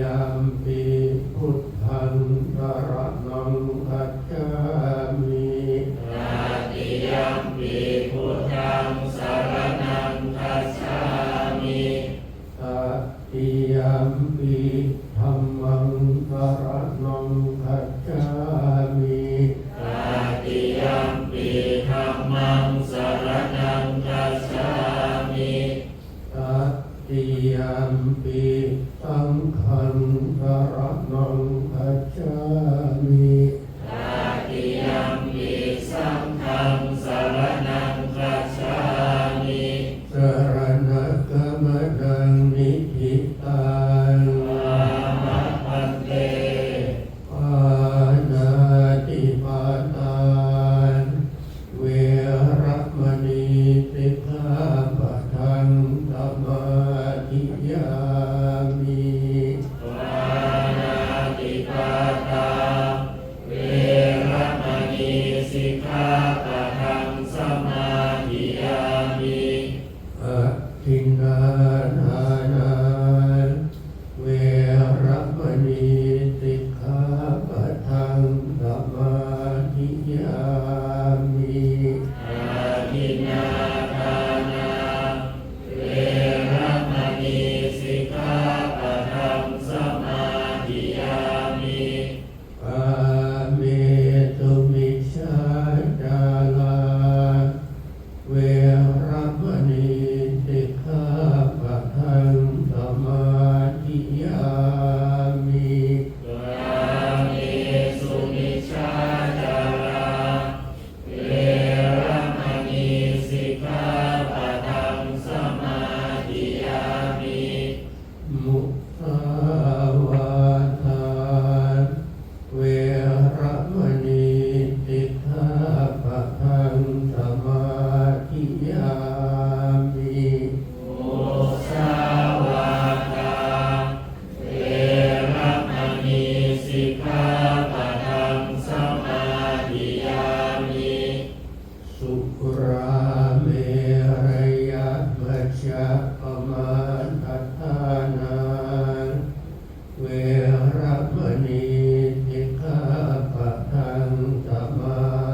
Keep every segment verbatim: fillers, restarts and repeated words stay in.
Tatiyampi buddhaṃ saraṇaṃ gacchāmi. Tatiyampi buddhaṃ saraṇaṃ gacchāmi. Tatiyampi dhammaṃ saraṇaṃ gacchāmi. Tatiyampi dhammaṃ saraṇaṃ gacchāmi. Tatiyampi saṅghaṃ saraṇaṃ gacchāmi. Tatiyampi saṅghaṃ saraṇaṃ gacchāmi. Saraṇagamanaṃ niṭṭhitaṃ. Āma bhante. Pāṇātipātā veramaṇī sikkhāpadaṃ samādiyāmi. Pāṇātipātā veramaṇī sikkhāpadaṃ samādiyāmi. Adinnādānā veramaṇī sikkhāpadaṃ samādiyāmi. Adinnādānā veramaṇī sikkhāpadaṃ samādiyāmi. Kāmesu micchācārā veramaṇī sikkhāpadaṃ samādiyāmi. Kāmesu micchācārā veramaṇī sikkhāpadaṃ samādiyāmi. Musāvādā veramaṇī sikkhāpadaṃ samādiyāmi. Musāvādā veramaṇī sikkhāpadaṃ samādiyāmi. Surāmerayamajjapamādaṭṭhānā veramaṇī sikkhāpadaṃ samādiyāmi.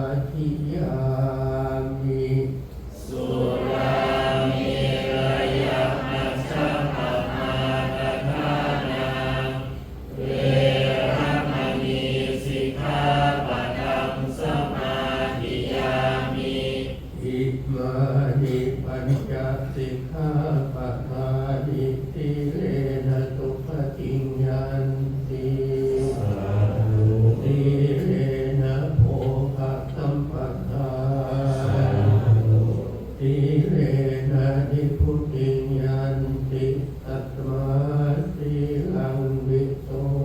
Surāmerayamajjapamādaṭṭhānā veramaṇī sikkhāpadaṃ samādiyāmi. Imāni pañca sikkhāpadāni. Sīlena sugatiṃ yanti. Sādhu. Sīlena bhogasampadā. Sādhu. Sīlena nibbutiṃ yanti. Tasmā sīlaṃ visodhaye.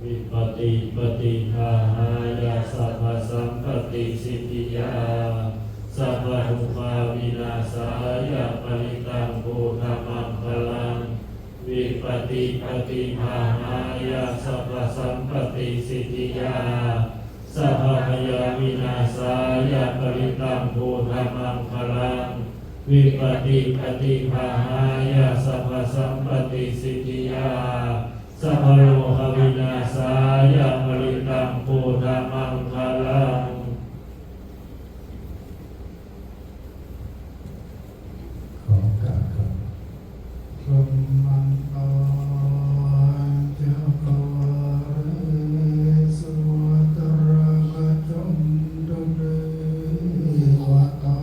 Vipattipaṭibāhāya sabbasampattisiddhiyā sabbadukkhavināsāya parittaṃ brūtha maṅgalaṃ. Vipattipaṭibāhāya sabbasampattisiddhiyā sabbabhayavināsāya parittaṃ brūtha maṅgalaṃ. Vipattipaṭibāhāya sabbasampattisiddhiyā sabbarogavināsāya parittaṃ brūtha maṅgalaṃ. ขอโอกาสครับ Samantā cakkavāḷesu atrāgacchantu devatā,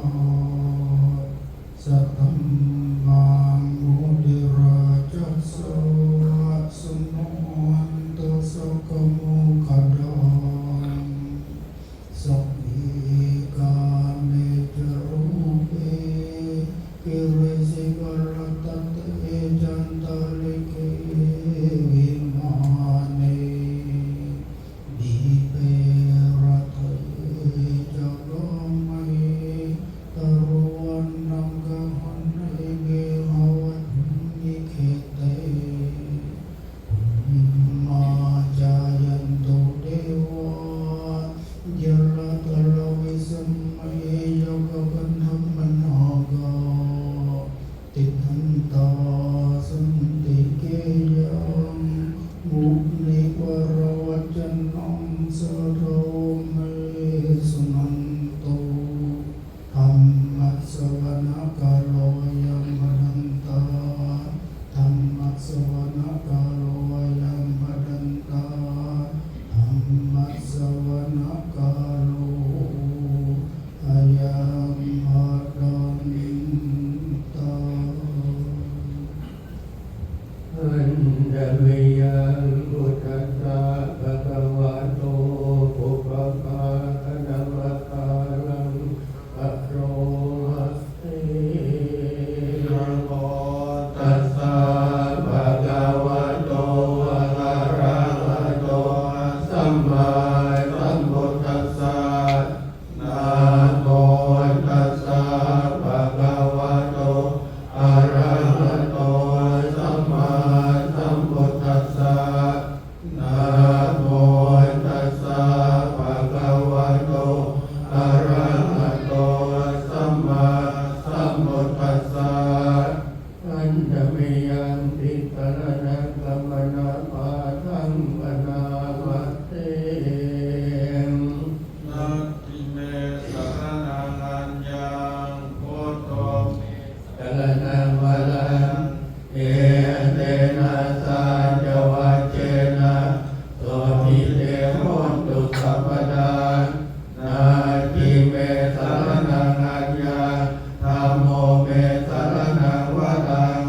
saddhammaṃ munirājassa suṇantu saggamokkhadaṃ. Viyaṃ buddhassa bhagavato pubbabhāganamakāraṃ karomasi. Namo tassa bhagavato arahato sammāsambuddhassa. Namo tassa bhagavato arahato sammāsambuddhassa. Namo tassa bhagavato arahato sammāsambuddhassa. Handa mayaṃ tisaraṇagamanaṃ pāṭhaṃ bhaṇāma se. Natthi me saraṇaṃ aññaṃ, buddho me saraṇaṃ varaṃ, etena saccavajjena sotthi te hotu sabbadā. Natthi me saraṇaṃ aññaṃ, dhammo me saraṇaṃ varaṃ,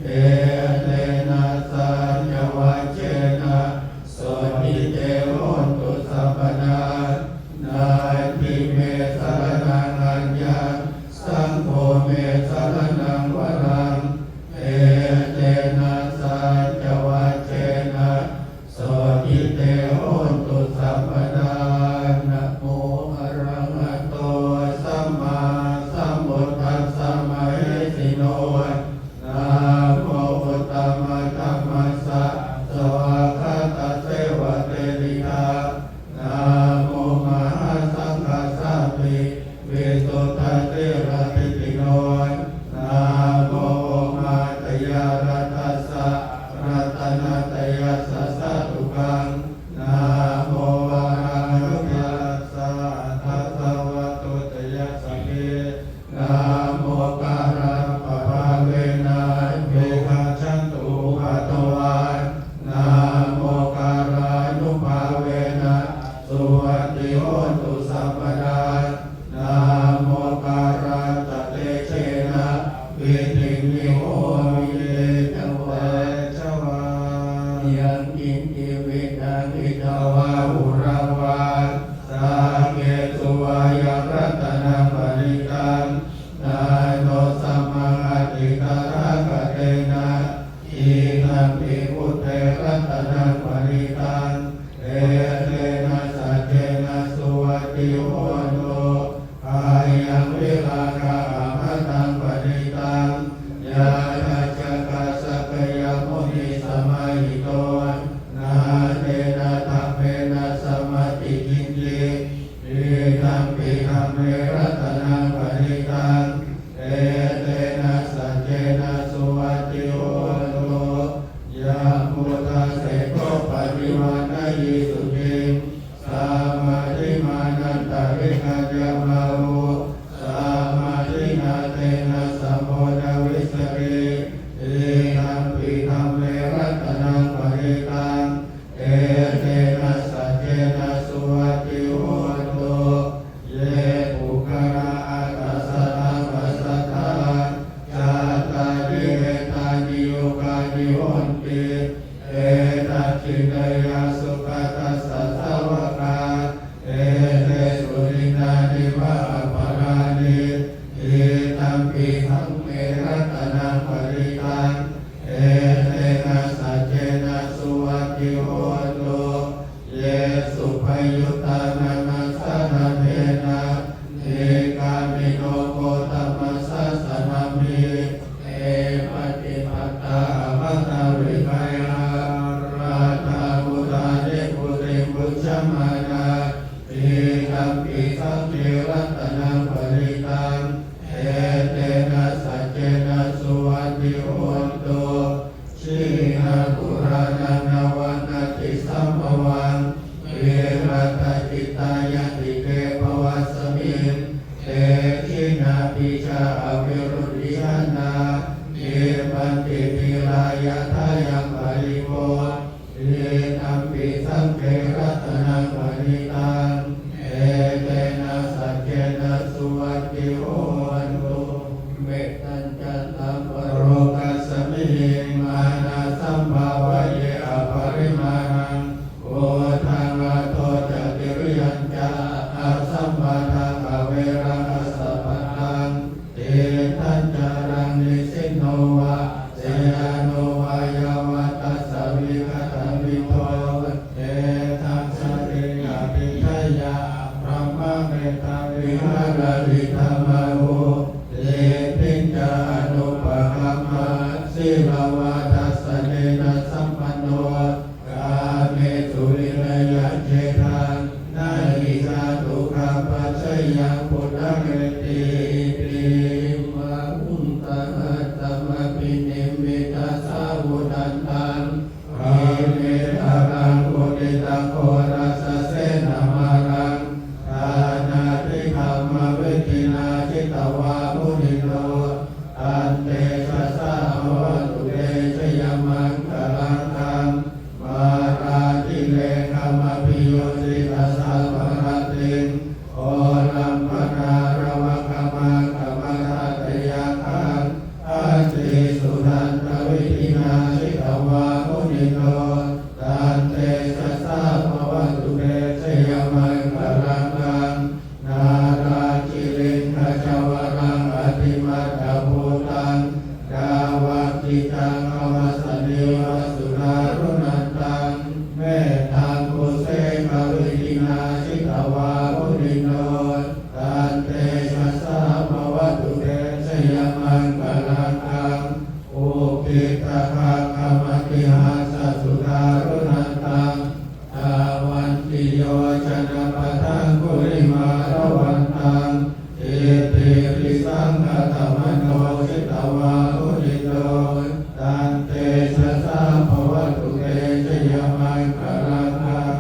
etena saccavajjena sotthi te hotu sabbadā. Natthi me saraṇaṃ aññaṃ, saṅgho me saraṇaṃ varaṃ, etena saccavajjena sotthi te hotu sabbadā. Namo arahato sammāsambuddhassa mahesino. Namo uttamadhammassa svākkhātasseva tenidha. Namo mahāsaṅghassāpi visuddhasīladiṭṭhino. Namo omātyāraddhassa ratanattayassa sādhukaṃ. Namo varaṃ anuttaraṃ sahatthassa vatthuttayassapi. Namokārappabhāvena vigacchantu upaddavā. Namokārānubhāvena suvatthi hotu sabbadā. Namokārassa tejena vidhimhi homi tejavā. Yaṅkiñci vittaṃ idha vā hurā vā, saggesu vā yaṃ ratanaṃ paṇītaṃ, na no samaṃ atthi tathāgatena, idampi buddhe ratanaṃ paṇītaṃ, etena saccena suvatthi hotu. Khayaṃ virāgaṃ amataṃ paṇītaṃ, yadajjhagā sakyamunī samāhito, na tena dhammena samatthi kiñci, idampi dhamme ratanaṃ paṇītaṃ, etena saccena suvatthi hotu. Yambuddhaseṭṭho parivaṇṇayī suciṃ, samādhimānantarikaññamāhu, samādhinā tena samo na vijjati, idampi dhamme ratanaṃ paṇītaṃ, etena saccena suvatthi hotu. Ye puggalā aṭṭha sataṃ pasatthā, cattāri etāni yugāni honti, te dakkhiṇeyyā sugatassa sāvakā, etesu dinnāni mahapphalāni, idampi dhamme ratanaṃ paṇītaṃ, etena saccena suvatthi hotu. Ye suppayuttā manasā daḷhena, nikkāmino gotamasāsanamhi, te pattipattā amataṃ vigayha, laddhā mudhā nibbutiṃ bhuñjamānā, idampi saṅghe ratanaṃ paṇītaṃ, etena saccena suvatthi hotu. Jinato purāṇaṃ navaṃ natthi sambhavaṃ, virattacittāyatike bhavasmiṃ, te jinābījā avirūḷhichandā, nibbanti dhīrā yathāyaṃ paribho, idampi saṅghe ratanaṃ paṇītaṃ, etena saccena suvatthi hotu. Mettañca sabbalokasmiṃ sīlavā dassanena sampanno, kāmesu vineyya gedhaṃ, na hi jātu gabbhaseyyaṃ punaretīti. Bāhuṃ sahassamabhinimmitasāvudhantaṃ, girimekhalaṃ uditaghorasasenamāraṃ, dānādidhammavidhinā jitavā munindo, tantejasā bhavatu te jayamaṅgalaggaṃ. Mārātirekamabhiyujjhitasabbarattiṃ, ghorampanāḷavakamakkhamathaddhayakkhaṃ, khantīsudantavidhinā jitavā munindo, tantejasā bhavatu te jayamaṅgalaggaṃ. Nāḷāgiriṃ gajavaraṃ atimattabhūtaṃ, dāvaggicakkamasanīva sudāruṇantaṃ, mettambusekavidhinā jitavā munindo, tantejasā bhavatu te jayamaṅgalaggaṃ. Ukkhittakhaggamatihatthasudāruṇantaṃ, dhāvantiyojanapathaṅgulimālavantaṃ, iddhībhisaṅkhatamano jitavā munindo, tantejasā bhavatu te jayamaṅgalaggaṃ.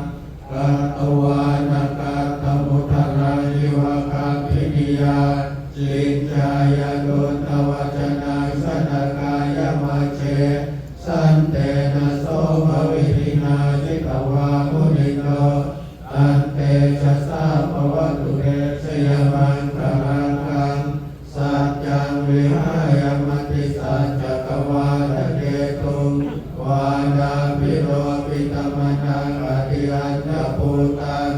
Katvāna kaṭṭhamudaraṃ iva gabbhinīyā, ciñcāya duṭṭhavacanaṃ janakāyamajjhe, santena somavidhinā jitavā munindo, tantejasā bhavatu te jayamaṅgalaggaṃ. Saccaṃ vihāya matisaccakavādaketuṃ, vādābhiropitamanaṃ atiandhabhūtaṃ,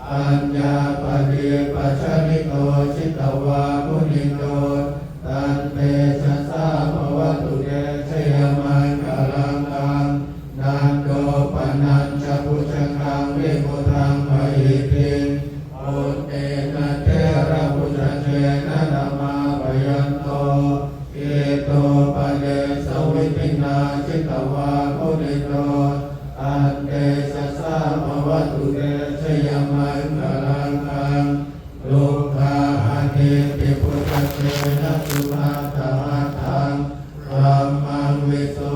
paññāpadīpajalito jitavā munindo, tantejasā bhavatu te jayamaṅgalaggaṃ. Nandopanandabhujagaṃ vibudhaṃ mahiddhiṃ, puttena therabhujagena damāpayanto, iddhūpadesavidhinā jitavā munindo, tantejasā bhavatu te jayamaṅgalaggaṃ. Duggāhadiṭṭhibhujagena sudaṭṭhahatthaṃ, brahmaṃ visu